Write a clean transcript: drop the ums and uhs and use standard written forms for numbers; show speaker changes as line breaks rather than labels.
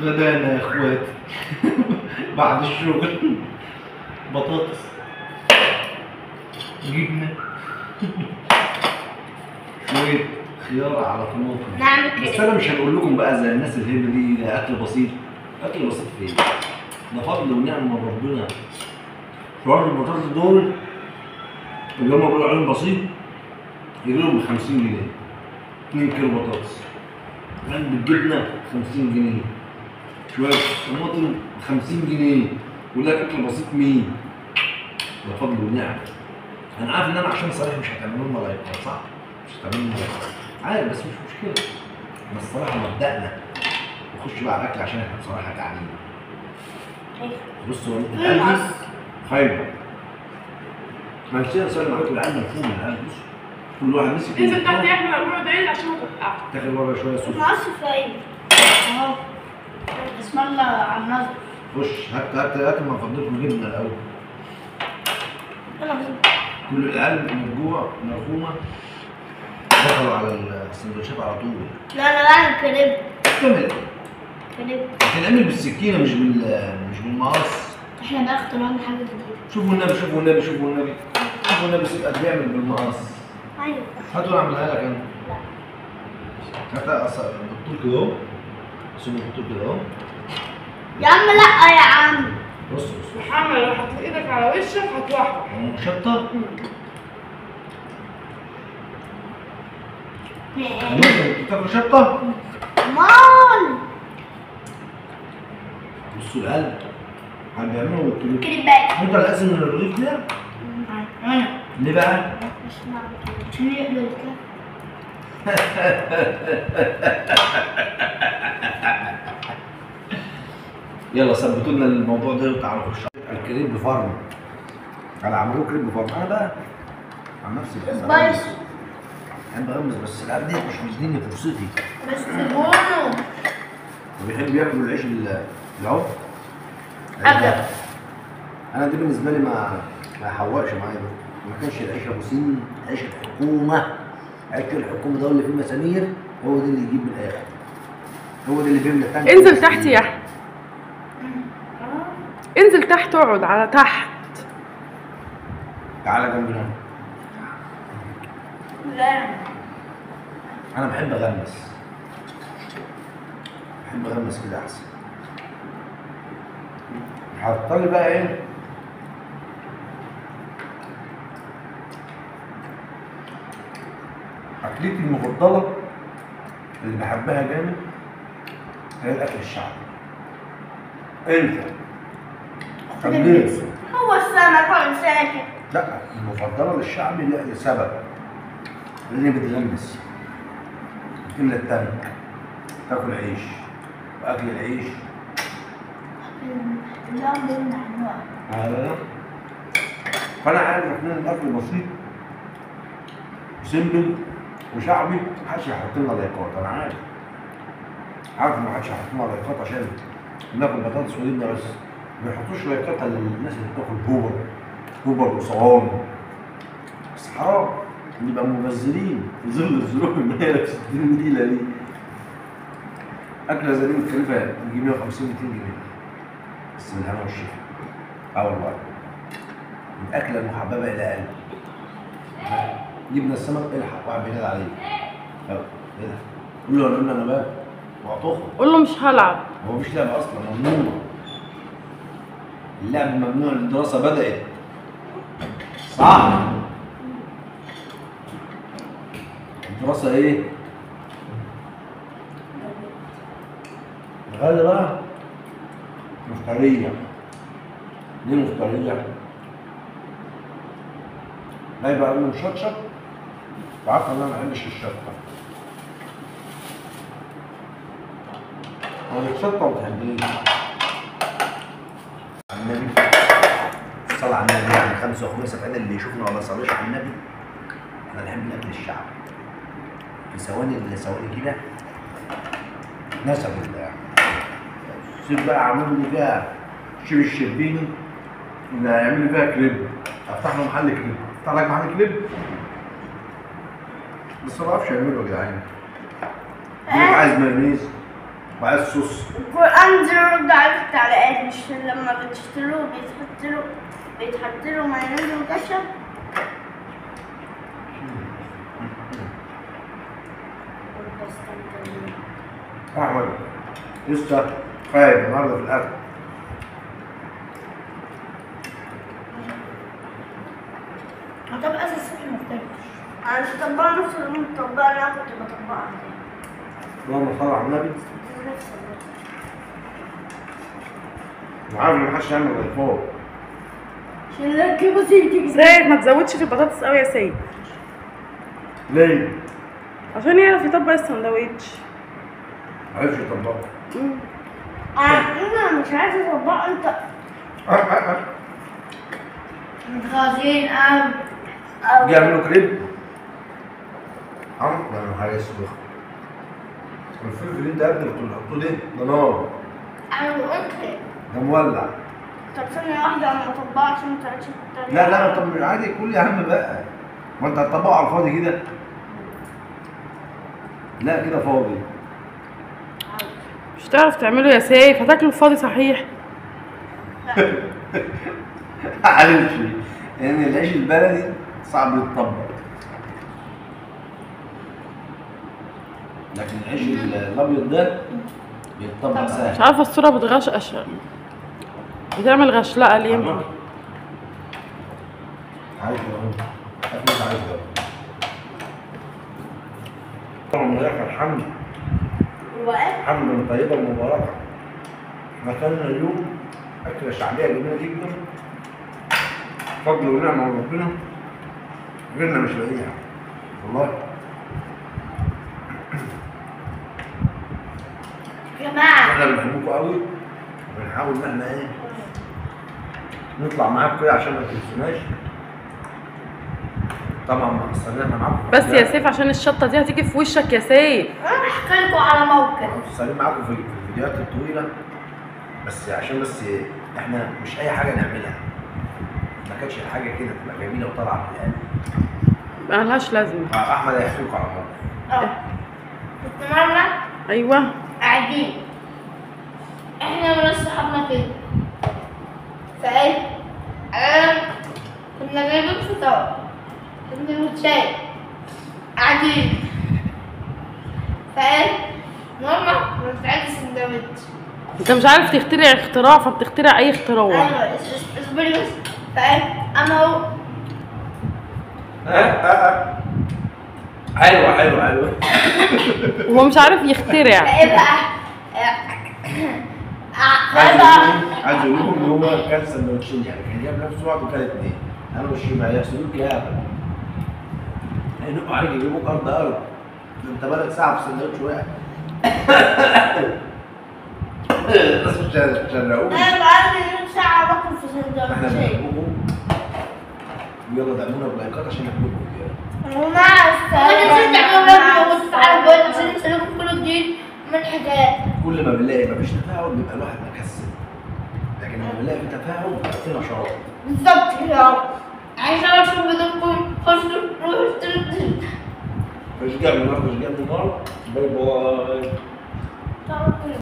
غدانا يا اخواتي بعد الشغل بطاطس جبنه شوية خيار على طماطم.
نعمل
بس انا مش هنقول لكم بقى زي الناس الهبة دي، ده اكل بسيط. اكل بسيط فين؟ ده فضل ونعمه من ربنا. شوية البطاطس دول اللي هم بيقولوا عليهم بسيط يجي لهم ب 50 جنيه 2 كيلو بطاطس، علبة جبنة 50 جنيه، شوية طماطم 50 جنيه، يقول لك أكل بسيط مين؟ ده فضل ونعمة. أنا عارف إن أنا عشان صريح مش هتعملوا لنا لايكات، صح؟ مش هتعملوا لنا لايكات، عارف، بس مش مشكلة. بس الصراحة مبدأنا نخش بقى على الأكل عشان إحنا بصراحة جعانين. بصوا الأكل خايبة. معلش نسلم عليكم، العيال ملفومة، العيال بصوا كل واحد مسك.
انزل تحت يا احمد قبل ما تعيد عشان ما توقعش.
تاخد ورا شوية صوص.
مقص فين؟
اهو بسم الله على النظر.
خش هات هات هات، ما فضلتكم جبنه الاول. كل العيال من جوه مرخومه دخلوا على السندوتشات على طول.
لا انا بعمل كريب.
كمل
كريب
بتتعمل بالسكينة مش بالمقص.
احنا بقى اخترعنا حاجة جديدة.
شوفوا النبي، شوفوا النبي، شوفوا النبي، شوفوا النبي سيد بيعمل بالمقص.
ايوه
هاتوا انا اعملها لك انا.
لا
هاتها بالطول كده اهو، سيبه بالطول كده اهو.
يا عم لا يا عم.
بص بص
محمد، لو حطيت ايدك على وشك هتوحوح.
شطه؟ انت بتاكل شطه؟
امال.
بصوا القلب عم بيعملوا بالطول.
كريبات.
انت اللي قاسم من الرغيف ده؟
انا.
ليه بقى؟
مش معقول عشان يقدر كده.
يلا ثبتوا لنا الموضوع ده وتعالوا خش الكريب بفرن. انا عملوه كريب بفرن. انا بقى عن نفسي بحب اغمس، بحب اغمس، بس العيال دي مش مديني فرصتي.
بس سيبونه.
وبيحبوا ياكلوا العيش العود.
ابدا
انا دي بالنسبة لي ما يحوقش معايا بقى. ما كانش العيش ابو سن، عيش الحكومة، عيش الحكومة ده اللي فيه مسامير، هو ده اللي يجيب من الاخر، هو ده اللي بيملى التانك.
انزل تحت يا احمد، انزل تحت، اقعد على تحت.
تعالى جنبنا.
لا
انا بحب اغمس، بحب اغمس كده احسن. حطلي بقى ايه؟ اكلتي المفضلة اللي بحبها جامد هي الاكل الشعبي. انت خليك
هو السمك والساكن.
لا المفضلة للشعبي لا، لسبب، لان بتغمس، بتملى التانك، تاكل عيش، واكل العيش فانا عارف ان الاكل بسيط simple وشعبي محدش هيحط لنا لايكات. انا عارف، عارف ان محدش هيحط لنا لايكات عشان بناكل بطاطس وجبنه بس. ما بيحطوش لايكات للناس اللي بتاكل هوبر هوبر وصواني. بس حرام نبقى مبذرين في ظل الظروف اللي هي 60 نيله دي. اكله زي دي متكلفه يجي 150 200 جنيه بس بالهنا والشفا. اه والله الاكلة المحببة الى قلبي. جبنا السمك، الحق واحد بينادي عليك. الحق قول له انا انا بقى وهتخرج.
قول له مش هلعب.
هو مفيش لعب اصلا، ممنوع اللعب، ممنوع، الدراسة بدات. صح؟ الدراسة ايه؟ الغدا بقى مفتريه. ليه مفتريه؟ لا يبقى قبل مشطشط، وعارفه ان انا ما بحبش الشطه. هو الشطه ما بتحبنيش. النبي صلى على النبي، يعني 5 و5 في عين اللي يشوفنا ولا يصليش على النبي. احنا نحب الاكل الشعبي في ثواني ثواني كده نسبوا يعني. سيب بقى عاملوا لي فيها شيب الشربيني اللي هيعمل لي فيها كريب. افتح له محل كريب، افتح لك محل كريب، بس ما بعرفش اعمله يا جدعان. بيقول عايز مايونيز، وعايز صوص.
القرآن زيرو على التعليقات، مش لما بتشتروه بيتحط له مايونيز وكاتشب.
احمد لسه خايف النهارده في الاكل.
طب اساس الصبح ما فطرتش.
انا مش مطبقه نفس المطبقة اللي انا كنت بطبقها.
اللهم صل على النبي. وعارف ان محدش يعمل غير فوق.
عشان نركبه زي
سيد ما تزودش في البطاطس قوي يا سيد.
ليه؟
عشان يعرف يطبق السندوتش.
عرفش يطبقه.
انا مش عارف اطبقه انت.
متغاظين قوي.
بيعملوا كريب. عم يا نهار اسود. الفلفل اللي انت يا ابني كنت بتحطه ده نار.
انا قلت
ده مولع.
طب ثانية واحدة انا اطبقه عشان ما تقعدش تتريق.
لا لا طب مش عادي كل يا عم بقى. ما انت هتطبقه على الفاضي كده. لا كده فاضي.
مش هتعرف تعمله يا سيف، هتاكله فاضي صحيح.
معلش لان العيش البلدي صعب يتطبق، لكن العيش الابيض ده بيتطبق سهل.
مش عارفه الصورة بتغشقش، بتعمل غشلقه ليه؟
عايش اهو، اكل عايش اهو. اللهم لك الحمد حمدا طيبا مباركا. اكلنا اليوم اكله شعبية جميلة جدا، فضل ونعمه من ربنا، غيرنا مش لاقيها والله.
يا جماعة
احنا بنحبكم قوي، وبنحاول ان احنا ايه نطلع معاكم كده عشان ما تنسوناش. طبعا ما قصرنا معاكم
بس يا سيف عشان الشطه دي هتيجي في وشك يا سيف.
انا هحكي لكم على موقف.
مقصرين معاكم في الفيديوهات الطويلة، بس عشان بس احنا مش اي حاجة نعملها. ما كانتش الحاجة كده تبقى جميلة وطالعه من القلب،
مالهاش لازمه.
احمد هيحكي لكم على موقف.
كنت مرة
ايوه
قاعدين احنا وناس صحابنا كده، فايه كنا جايبين فطار سندوتشات، قاعدين فايه ماما مش عايزه سندوتش.
انت مش عارف تخترع اختراع فبتخترع اي اختراع.
ايوه اصبري بس. فايه انا اهو
حلوة حلوة حلوة.
وهو مش عارف يخترع.
ايه بقى؟
عايز اقول لكم ان هو كان سندوتشين، يعني كان جاب نفسه واحد وكان اثنين. انا والشيف هيحسدوك يا هبل، هينقوا عليك يجيبوك ارض ارض. ده انت بالك ساعة في سندوتش واحد. الناس مش هتشرقوك.
انا بقالي ساعة باكل في سندوتشين.
احنا بنحبكم، ويلا دعمونا بلايكات عشان نعمل لكم فيديوهات.
ومع السلامة.
ما تنسوش تعملوا like وتفعلوا الجرس عشان يوصلكم كل جديد من حكايات.
كل ما بنلاقي مفيش تفاعل بيبقى الواحد مكسل، لكن لما بنلاقي في تفاعل بيبقى في نشاط.
بالظبط كده. عايز اشوف فيديوهاتكم، خشوا روحوا اشتروا.
تشجيع من النار، تشجيع من النار. bye bye.